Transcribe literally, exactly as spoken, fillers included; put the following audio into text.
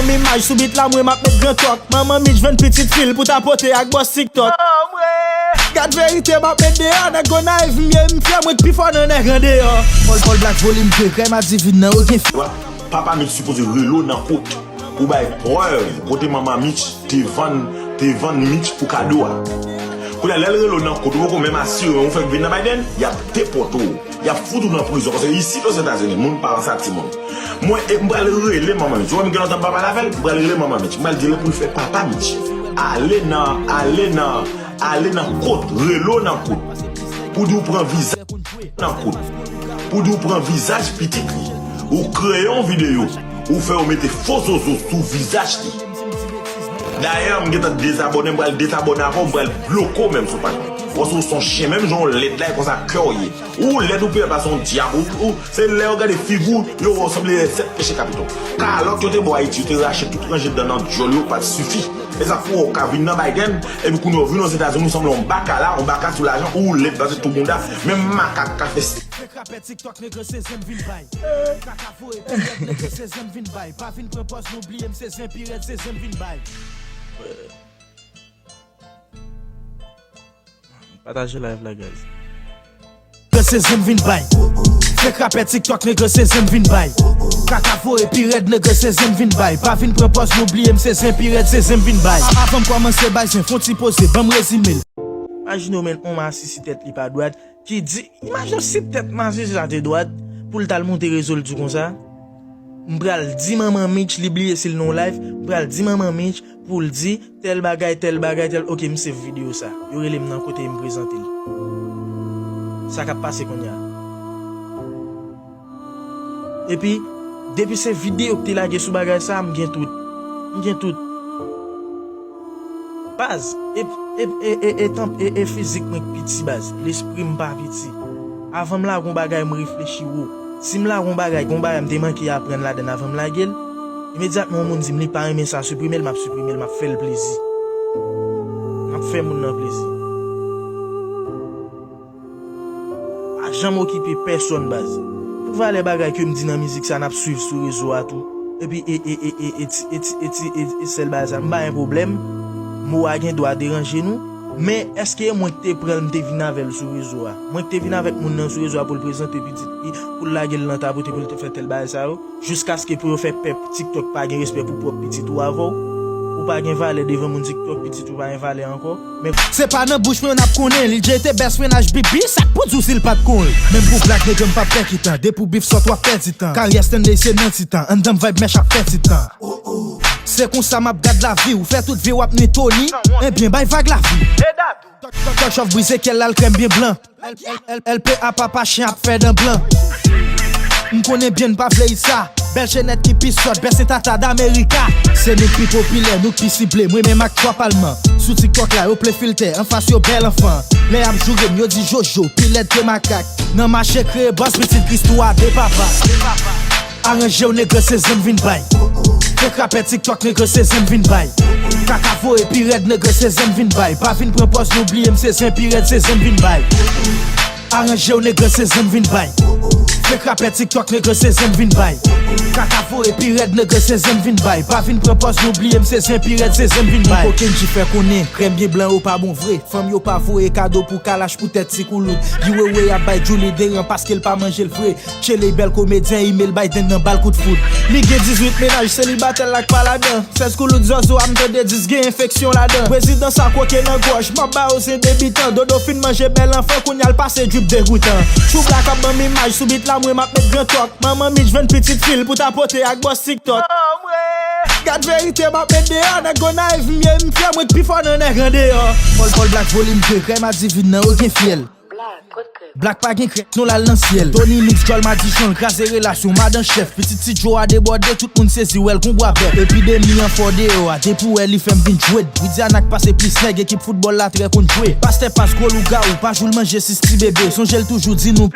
Imaj sou bit la, mwen m ap met gran tòk. Manman Mitch vann pitit fi l pou ta pote ak bòs TikTok. Gad verite m ap met deyò, nèg Gonayiv m ye, m fyè, mwen k pi fò nan nèg andeyò. Paul Paul Black volume de, Krèm a divin nan, yo gen fi. Papa Mitch sipoze rele w nan kout pou bay prèv kote manman Mitch te vann, te vann Mitch pou kado a. Kounye a, lè l rele w nan kout, ou poko menm asire w fèk vin nan Biden, y ap depòte w. Y ap fout ou nan prizon, paske isit Ozetazini, moun pa ranse ak timoun. Mwen, e, m pral rele manman Mitch. Ou wè m gen lontan m pa pale avè l, m pral rele manman Mitch. M pral di l pou l fè papa Mitch ale nan, ale nan, ale nan kout, rele w nan kout. Pou di w pran vizaj nan kout. Pou di w pran vizaj pitit li. Ou kreye yon videyo, ou fè yo mete fo zozo sou vizaj li. Dayè, m gentan dezabòne, m pral dezabòne avè w, m pral bloke w menm sou paj mwen. Paske w se yon chen, menm jan w lèd la, e konsa kè w ye. Ou lèd, ou pi lèd pase yon dyab, ou, ou, se lè yo gade figi w, yo wè w sanble sèt peche kapito. Kalòt yo te ba w Ayiti, yo te rache tout ranje dan nan dyòl yo, pa t sifi. E sa k fè w ka vin nan Biden, epi kounye a w vin Ozetazini, ou sanble yon bakala, yon baka sou lajan, ou lèd pase tou bounda, menm makak ka fè. Fèk rapè TikTok, nèg se zen m vin bay. Kaka voye, pi rèd, nèg se zen m vin bay. Pa vin pran pòz, nou bliye m, se zen pi rèd, se zen m vin bay. Pataje live la, guys. Nèg se zen m vin bay. Fèk rapè TikTok, nèg se zen m vin bay. Kaka voye pi rèd, nèg se zen m vin bay. Pa vin pran pòz, nou bliye m, se zen pi rèd, se zen m vin bay. Avan m kòmanse bay zen, fon ti poze, ban m rezime l. Imajine w, men, on masisi tèt li pa dwat, ki di, imajine w si tèt masisi sa te dwat, pou l t al monte rezo l di konsa, m pral di manman Mitch, li bliye si l nan yon live, m pral di manman Mitch, pou l di tèl bagay, tèl bagay, tèl. Ok, m save videyo sa. Yo rele m nan kote m prezante l. Sa k ap pase kounye a? Epi, depi se videyo k te lage sou bagay sa, m gen tout. M gen tout. Baz, e, e, e, e, e, tanp, e, e fizik mwen k piti, baz. Lespri m pa piti. Avan m lage yon bagay, m reflechi wo. Si m lage yon bagay, gen yon bagay m te manke aprann ladan l avan m lage l, imedyatman yon moun di m li pa renmen sa, siprime l, m ap siprime l, m ap fè l plezi. M ap fè moun nan plezi. Pa janm okipe pèsonn, baz. Pou valè bagay ke m di nan mizik sa, n ap swiv sou rezo a tou. Epi, e, e, e, e, e, ti, e, ti, e, ti, e, e sèl bagay sa, m pa gen pwoblèm. Mo a gen dwa deranje nou. Men, èske e mwen k te pran l, m te vin avè l sou rezo a? Mwen k te vin avèk moun nan sou rezo a pou l prezante pitit li, pou l lage l nan tapote, pou l te fè tèl bagay sa yo? Jiskaske pou yo fè pèp TikTok pa gen respè pou pwòp pitit ou avè w. Ou pa gen valè devan moun TikTok, pitit ou pa gen valè ankò. Men. Se pa nan bouch mwen n ap konnen, li dje te best friend H B B, sa k pou di w si l pa t konn. Menm pou Black nèg m p ap pè kitan, depi w beef sòt w ap pèdi tan. Karyè Stanley se nan ti tan, anndan m vibe mèch ap fè ti tan. Se konsa m ap gad lavi, ou fè tout vi w ap ni Tony, ebyen bay vag lavi. Talk Show brize kyèl la l krèm byen blan. L P a papa chen ap fè dan blan. M konnen byen n pa vle y sa. Bèl chenèt ki pi sòt, bèl se tata Damerika. Se nou k pi popilè, nou k pi sible. Mwen menm ak twa palman. Sou TikTok la, yo ple filtè, anfas yo bèl anfan. Lè y ap joure m, yo di Jojo, pi lèd ke makak. Nan mache kreye bòs, pitit Kristwa de papa. Aranje w, nèg se zen m vin bay. Fèk rapè TikTok, nèg se zen m vin bay. Kaka voye pi rèd, nèg se zen m vin bay. Pa vin pran pòz, nou bliye m, se zen pi rèd, se zen m vin bay. Aranje w, nèg se zen m vin bay. Fèk rapè TikTok, nèg se zen m vin bay. Kaka voye pi rèd, nèg se zen m vin bay. Pa vin pran pòz, nou bliye m, se zen pi rèd, se zen m vin bay. Kokenn G fè konnen, krèm byen blan yo pa bon vre. Fanm yo pa voye kado pou kalach pou tèt ti koulout. Giwewe ap bay Djouly deran paske l pa manje l vre. Tcheley bèl komedyen, imel Biden nan bal kout fout. Li gen dizuit mennaj, selibatè l ak pa ladan. Sèz koulout zòzo a m tande dis gen enfeksyon ladan. Prezidan sa kwoke nan gòj, m ap ba yo zen debitan. Dodo fin manje bèl anfan, kounye a l pase drip degoutan. Tchou Black ap ban m imaj, sou bit la mwen m ap met gran tòk. Manman Mitch vann pitit fi l pou ta pote ak bòs TikTok. Gad verite m ap met deyò, nèg Gonayiv m ye, m fyè, mwen k pi fò nan nèg andeyò. Paul Paul Black volume de, krèm a divin nan, yo gen fyèl. Black pa gen krèk, non l al nan syèl. Tony Mix, djòl madichon, l kraze relasyon madan chèf. Pitit Ti Joe a debòde, tout moun sezi wè l kon bwa bèf. Epidemi an fò deyò a, depi w wè li fè m vin jwèt. Widiana k pase plis nèg, ekip foutbòl la trè konn jwe. Pastè pas gwo lougawou, pa jou l manje sis ti bebe. Sonje l toujou di nou.